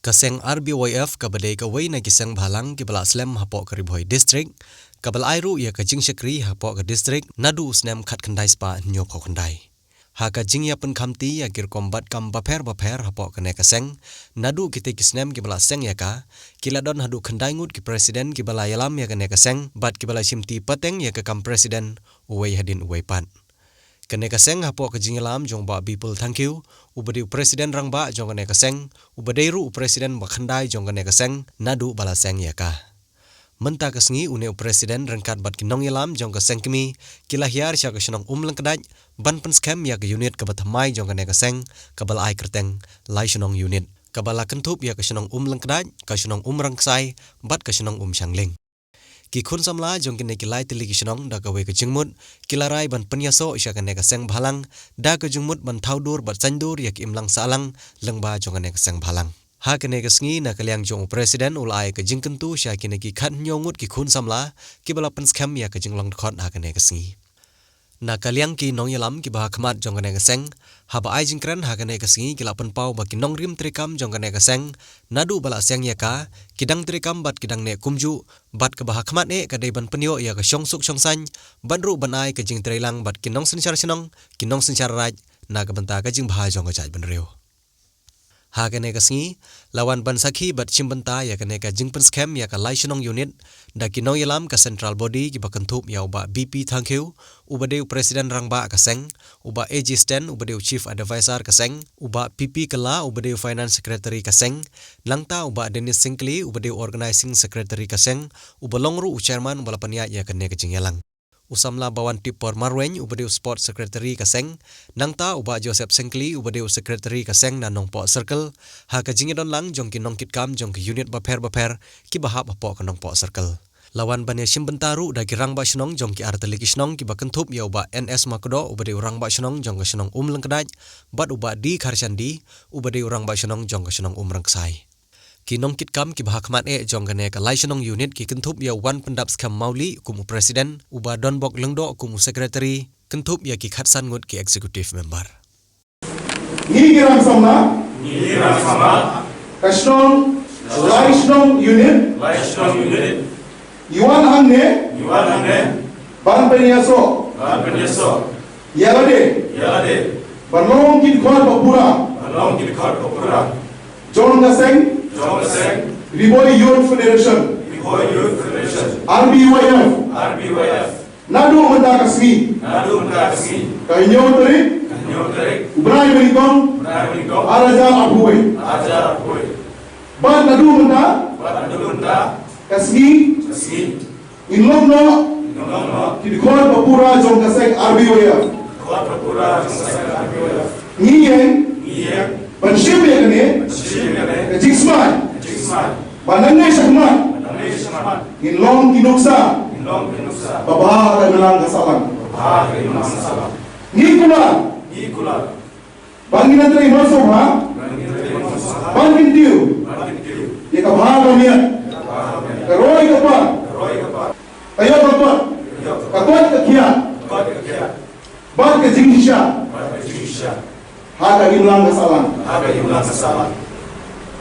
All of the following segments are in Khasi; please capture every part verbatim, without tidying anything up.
Ka seng R B Y F kaba dei kawei na ki seng bhalang kiba la slem hapoh ka Ri Bhoi District, kaba la ai ruh ïa ka jingshakri hapoh ka district naduh u snem khatkhyndai spah hynñiewphew khyndai. Ha ka jingïapynkhamti ïa ki rukom bad kam bapher bapher hapoh kane ka seng, naduh kitei ki snem kiba la seng ïa ka, ki la don haduh khyndai ngut ki president kiba la ïalam ïa kane ka seng bad kiba la shimti pateng ïa ka kam president uwei hadien uwei pat. Kane ka seng hapoh ka jingïalam jong Bah Bipul Thangkhiew, uba dei u president rangbah jong kane ka seng, uba dei ruh u president ba khyndai jong kane ka seng naduh ba la seng ïa ka. Mynta ka sngi une u president ryngkat bad ki nongïalam jong ka seng kmie ki la hiar sha ka shnong Umlyngkdait ban pynskhem ïa ka unit kaba thymmai jong kane ka seng, kaba la ai kyrteng Laishnong Unit, kaba la kynthup ïa ka shnong Umlyngkdait, ka shnong Umrangksai bad ka shnong Umshangleng. Ki khun samla jong kine ki lai tylli ki shnong da kawei ka jingmut ki la rai ban pynïasoh sha kane ka seng bhalang da ka jingmut ban thaw dur bad saiñdur ïa ka imlang sahlang lyngba jong kane ka seng bhalang. Ha kane ka sngi, na ka liang jong u president u la ai ka jingkyntu sha kine ki khathynñiew ngut ki khun samla kiba la pynskhem ïa ka jinglong dkhot ha kane ka sngi. Na ka liang ki nongïalam kiba ha khmat jong kane ka seng, haba ai jingkren ha kane ka sngi, ki la pynpaw ba ki nongrim treikam jong kane ka seng naduh ba la seng ïa ka, ki dang treikam bad ki dang neh kumjuh, bad kaba ha khmat eh ka dei ban pynïoh ïa ka shongsuk shongsaiñ bad ruh ban ai ka jingtreilang bad ki nongsynshar shnong, ki nongsynshar raid na ka bynta ka jingbha jong ka jaitbynriew. Ha kane ka sngi, la wan ban sakhi bad shim bynta ïa kane ka jingpynskhem ïa ka Laishnong Unit da ki nongïalam ka Central Body kiba kynthup ïa u Bah B P Thangkhiew, uba dei u president rangbah ka seng, u Bah A J Sten, uba dei u chief advisor ka seng, u Bah P P Kylla, uba dei u finance secretary ka seng, nangta u Bah Dennis Syngkli, uba dei u organizing secretary ka seng, uba long ruh u chairman uba la pynïaid ïa kane ka jingïalang. U samla Bawantipor Marwein, uba dei u sport secretary ka seng, nangta u Bah Joseph Syngkli, uba dei u secretary ka seng na Nongpoh Circle. Ha ka jingïadon lang jong ki nongkitkam jong ki unit bapher bapher kiba hap hapoh ka Nongpoh Circle, la wan ban ïashim bynta ruh da ki rangbah shnong jong ki artylli ki shnong kiba kynthup ïa u Bah N S Makdoh, uba dei u rangbah shnong jong ka shnong Umlyngkdait, bad u Bah D Kharshandi, uba dei u rangbah shnong jong ka shnong Umrangksai. Ki nongkitkam kiba ha khmat eh jong kane ka Laishnong Unit ki kynthup ïa u Wanpyndapskhem Mawlieh kum u president, u Bah Donbok Lyngdoh kum u secretary, kynthup ïa ki khatsan ngut ki executive member. Ngi ki rang samla. Ngi ki rang samla. Ka shnong, Laishnong Unit. Laishnong Unit. Ngi wan hangne. Ngi wan hangne. Ban pynïasoh. Ban pynïasoh. Ïa lade. Ïa lade. Ban long ki dkhot ba pura. Ban long ki dkhot ba pura. Jong ka seng. Jong ka seng. Ri Bhoi Youth Federation. Ri Bhoi Youth Federation. R B Y F. R B Y F. Naduh mynta ka sngi. Naduh mynta ka sngi. Ka hynñiew tarik. Ka hynñiew tarik. U bnai ba nyngkong. U bnai ba nyngkong. Ar hajar arphew wei. Ar hajar arphew wei. Bad naduh mynta. Bad naduh mynta. Ka sngi. Ka sngi. Ngin long noh. Ngin long noh. Ki dkhot ba pura jong ka seng R B Y F. Dkhot ba pura jong ka seng R B Y F. Ngi ïeng. Ngi ïeng. Ban shim ïa kane. Ban shim ïa kane. Ka jingsmai. Ka jingsmai. Ba nangne shakhmat. Ba nangne shakhmat. Ngin long ki nuksa. Ngin long ki nuksa. Ba bha ha ka imlang ka sahlang. Ba bha ha ka imlang ka sahlang. Ngi kular. Ngi kular. Ba ngin ïatrei mynshuwa. Ba ngin ïatrei mynshuwa. Ban kyntiew. Ban kyntiew. Ïa ka bha ka miat. Ïa ka bha ka miat. Ka roi ka par. Ka roi ka par. Ka ïoh ka kot. Ka ïoh ka kot. Ka kot ka khiah. Ka kot ka khiah. Bad ka jingshisha. Bad ka jingshisha. Ha ka imlang ka sahlang. Ha ka imlang ka sahlang.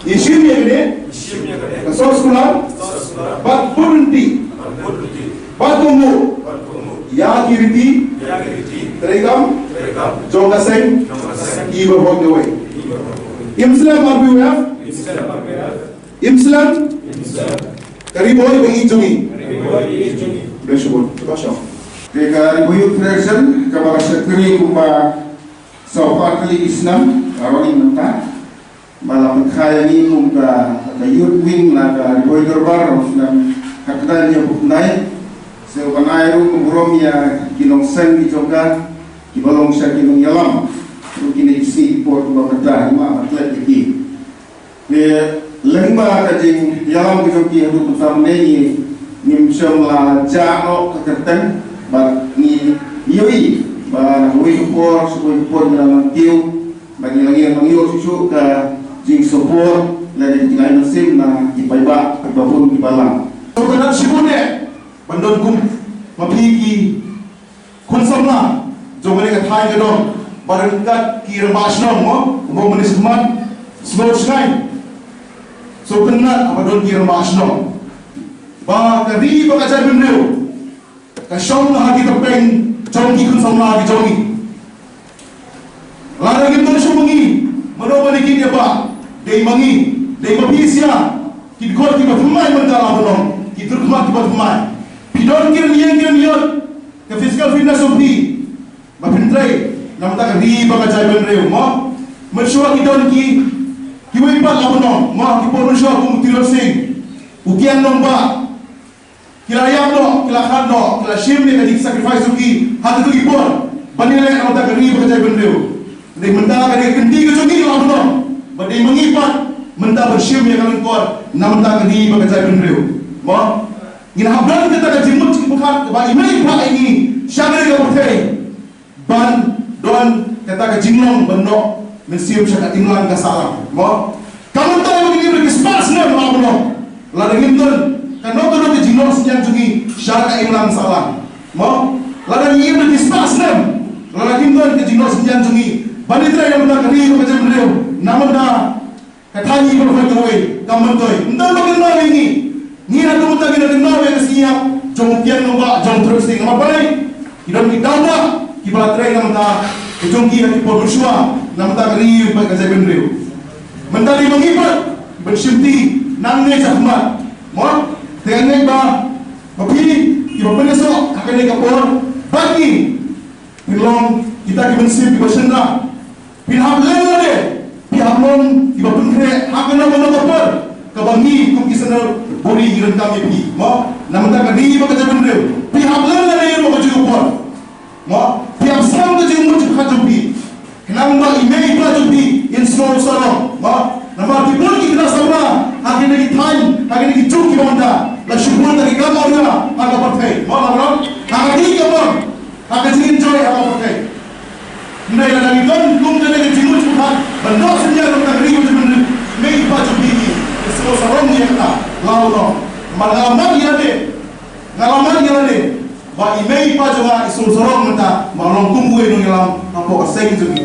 Ngi shim ïa kane. Ngi shim ïa kane. Ka sor skullar. Sor skullar. Bad bud lynti. Bad bud lynti. Bad kohnguh. Bad kohnguh. Ïa ki riti. Ïa ki riti. Treikam. Treikam. Jong ka seng. Jong ka seng. Kiba hok kawei. Kiba hok kawei. Im slem R B Y F. Im slem R B Y F. Im slem. Im slem. Ka Ri Bhoi ba ïeit jong ngi. Ka Ri Bhoi ba ïeit jong ngi. Khublei shibun. Sngewbha shong. Te ka Ri Bhoi Youth Federation kaba la shakri kumba sawphew ar tylli ki snem, ka roni mynta. Ba la pynkha ïa ngi kum ka, ka Youth Wing na ka Ri Bhoi Dorbar, snem khatkhyndai hynñiewphew khyndai. Sngewbha ban ai ruh ka burom ïa ki nongseng ki jong ka, kiba long sha ki nongïalam. Ruh kine ki sngi ki por kiba mynta, ngi ma ban klet ïa ki. Te lyngba ka jingïalam ka jong ki haduh mynta mynne ngi, ngim shym la jah noh ka kyrteng, bad ngi ïohi ba na kawei ka por sha kawei ka por ngi la nang kiew, bad ngi la ngi la nang ïoh shuh shuh ka jingsupport lane ka jingai mynsiem na ki paidbah kiba bun kiba lang. Sngewtynnat shibun eh ban don kum ma phi ki khun samla jong kane ka thaiñ ka dong, bad ryngkat ki rangbah shnong mo, kumba mynne shakhmat, sngewsngaiñ. So kynad haba don ki rangbah shnong ba ka ri bad ka jaitbynriew ka shong ha ki kyrpang jong ki khun samla ki jong ngi. Lada ngim don shuh ma ngi, mano ba dei ki ïa ba dei ma ngi, dei ma phi sha ki dkhot kiba thymmai mynta la ban long, ki dur khmat kiba thymmai. Phi don ki rynïeng ki rynïot, ka physical fitness jong phi ba phin trei na bynta ka ri bad ka jaitbynriew mo. Mynshuwa ki don ki kiwei pat la ban long mo, ki por mynshuwa kum u Tirot Sing, u Kiang Nangbah, ki la ïap noh, ki la khlad noh, ki la shim ïa ka jingsacrifice jong ki ha kato ki por ban ïaleh na bynta ka ri bad ka jaitbynriew. Dei mynta ka dei ka kynti ka jong ngi la ban long ba dei ma ngi pat mynta ban shim ïa ka lyngkor na bynta ka ri bad ka jaitbynriew mo. Ngin hap don kata ka jingmut jingpyrkhat kaba i mei i pa ïa ngi sha kane ka pyrthei ban don kata ka jinglong ban noh mynsiem sha ka imlang ka sahlang mo. Ka mynta ïa ngi ïa ki spah snem la ban noh, lada ngim don ka noh ka noh ka jingnoh synñiang jong ngi sha ka imlang sahlang mo. Lada ngi ïa ki spah snem, lada ngim don ka jingnoh synñiang jong ngi ban ïatrei na bynta ka ri bad ka jaitbynriew, na bynta ka thaiñ iba la khot kawei, kam myntoi. Ym don ba kynmaw ïa ngi. Ngi haduh mynta ngi la kynmaw ïa ka sniap jong u Kiang Nangbah, jong u Tirot Sing. Namar balei? Ki don ki daw ba kiba la trei na bynta ka jong ki ha ki por mynshuwa na bynta ka ri bad ka jaitbynriew. Mynta dei ma ngi pat ban shimti nangne shakhmat mo. Te nga ngeit ba ma phi kiba pynïasoh ha kane ka por bad ngi phin long kita ki mynsiem kiba shynrang. Phin hap leh lade, phi hap long kiba pynkhreh ha kano kano ka por kaba ngi kum ki seng buri ngi donkam ïa phi mo. Na bynta ka ri bad ka jaitbynriew phi hap leh lade ïa ka jingpor mo. Phi hap sam ka jingmut jingpyrkhat jong phi. Khnang ba i mei i pa jong phi in sngew sarong mo. Namar ki bun ki khynnah samla ha kine ki thaiñ, ha kine ki juk kiba mynta la shu bun da ki kam awria ha ka pyrthei mo, la bro, ha ka ri ka bor. Ha ka jingim jong ngi ha ka pyrthei. Hynrei lada ngi don kum kane ka jingmut jingpyrkhat ban noh synñiang na ka ri ka jaitbynriew, mei i pa jong ngi ki sngewsarong ïa kata. Lada u long, ma nga la mad ïa lade, nga la mad ïa lade ba i mei i pa jong nga i sngewsarong mynta ba long kum uwei u nongïalam hapoh ka seng jong ngi.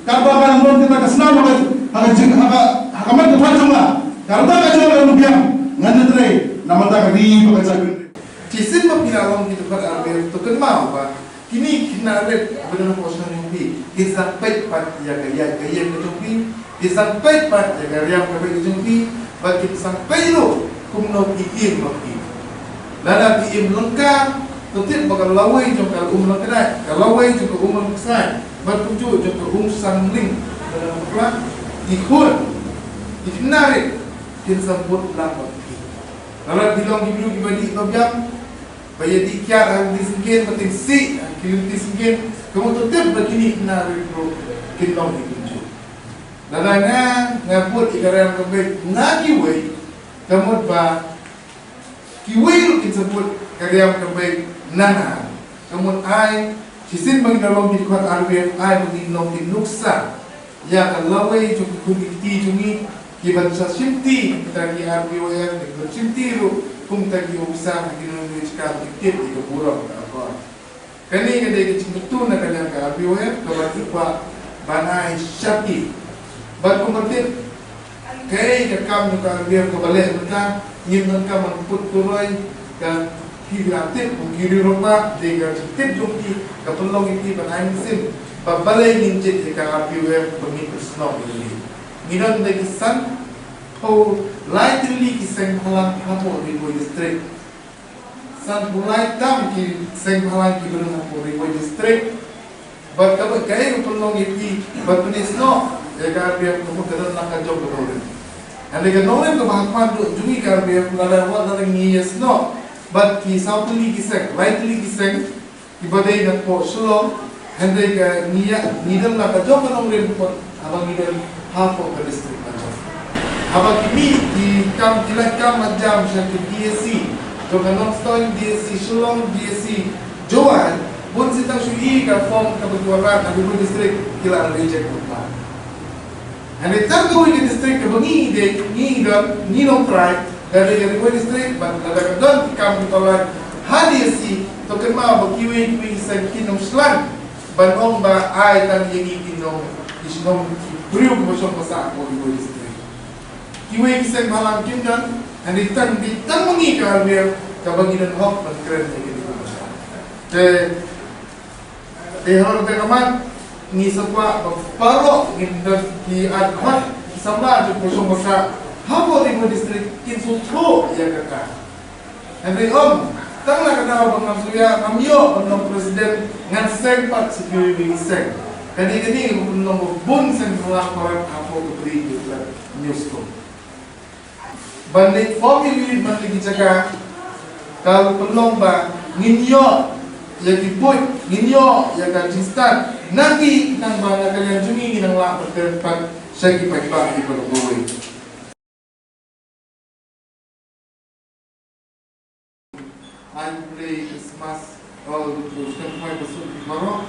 Katba ngan don kata ka snam ha ka, ha ka jing, ha ka, ha ka met ka jong nga, ka rta ka jong nga ka long biang, ngan ïatrei na bynta ka ri bad ka jaitbynriew. Shisien ba phi la long ki dkhot R B F to kynmaw ba kine ki khynnah rit ba don hapoh shnong jong phi kin sa peit pat ïa ka ïaid ka ïeng ka jong phi, kin sa peit pat ïa ka riam ka beit ka jong phi, bad kin sa peit ruh kumno phi im ma phi. Lada phi im lyngka, to tip ba ka lawei jong ka um lyngkdai, ka lawei jong ka um lyngksaid bad kumjuh jong ka um sangmling, ki khun, ki khynnah rit kin sa bud lang ma phi. Lada phi long ki briew kiba dih ba biang, ba ïa dih kiad ha ki lynti syngkien, ba tyngsih ha ki lynti syngkien, ka mut to tip ba kine ki khynnah rit ruh kin long ki kumjuh. Lada nga, nga bud ïa ka riam ka beit na kiwei, ka mut ba kiwei ruh kin sa bud ka riam ka beit na nga. Ka mut ai, shisien ba ngin long ki dkhot R B F, ai ba ngin long ki nuksa ïa ka lawei jong ki khun ki kti jong ngi, kiban sa shimti kumta ki R B Y F, kiban shimti ruh kumta ki officer, ki nongïalam jong ka, ki tip ïa ka burom ka akor. Kane ka dei ka jingkyntu na ka liang ka R B Y F, kaba tip ba ban ai sha phi. Bad kumba tip kaei ka kam jong ka R B Y F kaba leh mynta, ngim donkam ban put kuroi, ka phi la tip, kum ki riew rangbah, dei ka jingtip jong phi ka pynlong ïa phi ban ai mynsiem ba balei ngin jied ïa ka R B Y F ba ngin pynsnoh ïa lade. Ngi don da ki sanphew lai tylli ki seng bhalang hapoh Ri Bhoi District. Sanphew lai tam ki seng bhalang kiba don hapoh Ri Bhoi District. Bad kaba kaei ka pynlong ïa phi ban pynsnoh ïa ka R B Y F, ka mut ka don la ka jong ka nongrim. Hynrei ka nongrim kaba ha khmat jong ngi ka R B Y F, lada wat lada ngi ïasnoh bad ki saw tylli ki seng, lai tylli ki seng kiba dei napoh Shillong, hynrei ka ngi ïa, ngi don la ka jong ka nongrim pat haba ngi don hapoh ka district ka jong. Haba ki mih ki kam, ki leit kam la jam sha ki D S C, jong ka North Shillong D S C, Shillong D S C, Jowai, bun sien tang shu i ka form kaba ki wanrah na Ri Bhoi District ki la reject kumta. Hynrei tang kawei ka district kaba ngi dei, ngi don, ngi nongtrai, ka dei ka Ri Bhoi District, bad lada ka don ki kam ki ba lait ha D S C, to kynmaw ba kiwei kiwei ki seng kin ym shlan ban ong ba ai tang ïa ngi ki nong, ki shnong, ki briew kiba shong ba sah hapoh Ri Bhoi District. Kiwei ki seng bhalang kim don, hynrei tang, dei tang ma ngi ka R B L kaba ngi don hok ban kren ïa kine ki. Te, te halor te ka mat, ngi sa kwah ba baroh ngin don ki, ad hoc ki samla jong ka shong ka sah hapoh Ri Bhoi District kin sngewthuh ïa kata. Hynrei ym tang na ka daw ba ngam sngewthuh, ngam ïoh ban long president, ngan seng pat sha kiwei kiwei ki seng. Kane kane ka long ba bun seng bhalang palat hapoh ka Bri ka Khlem Newsroom. Ban leit form ïa ki, ban leit ki jaka, ka pynlong ba ngin ïoh ïa ki buit, ngin ïoh ïa ka jingstad na ki, nang ba na ka liang jong ngi ngin nang lah ban kren pat sha ki paidbah kiba la buh. Ai khublei Christmas all the best. Kan khwai ba suk baroh.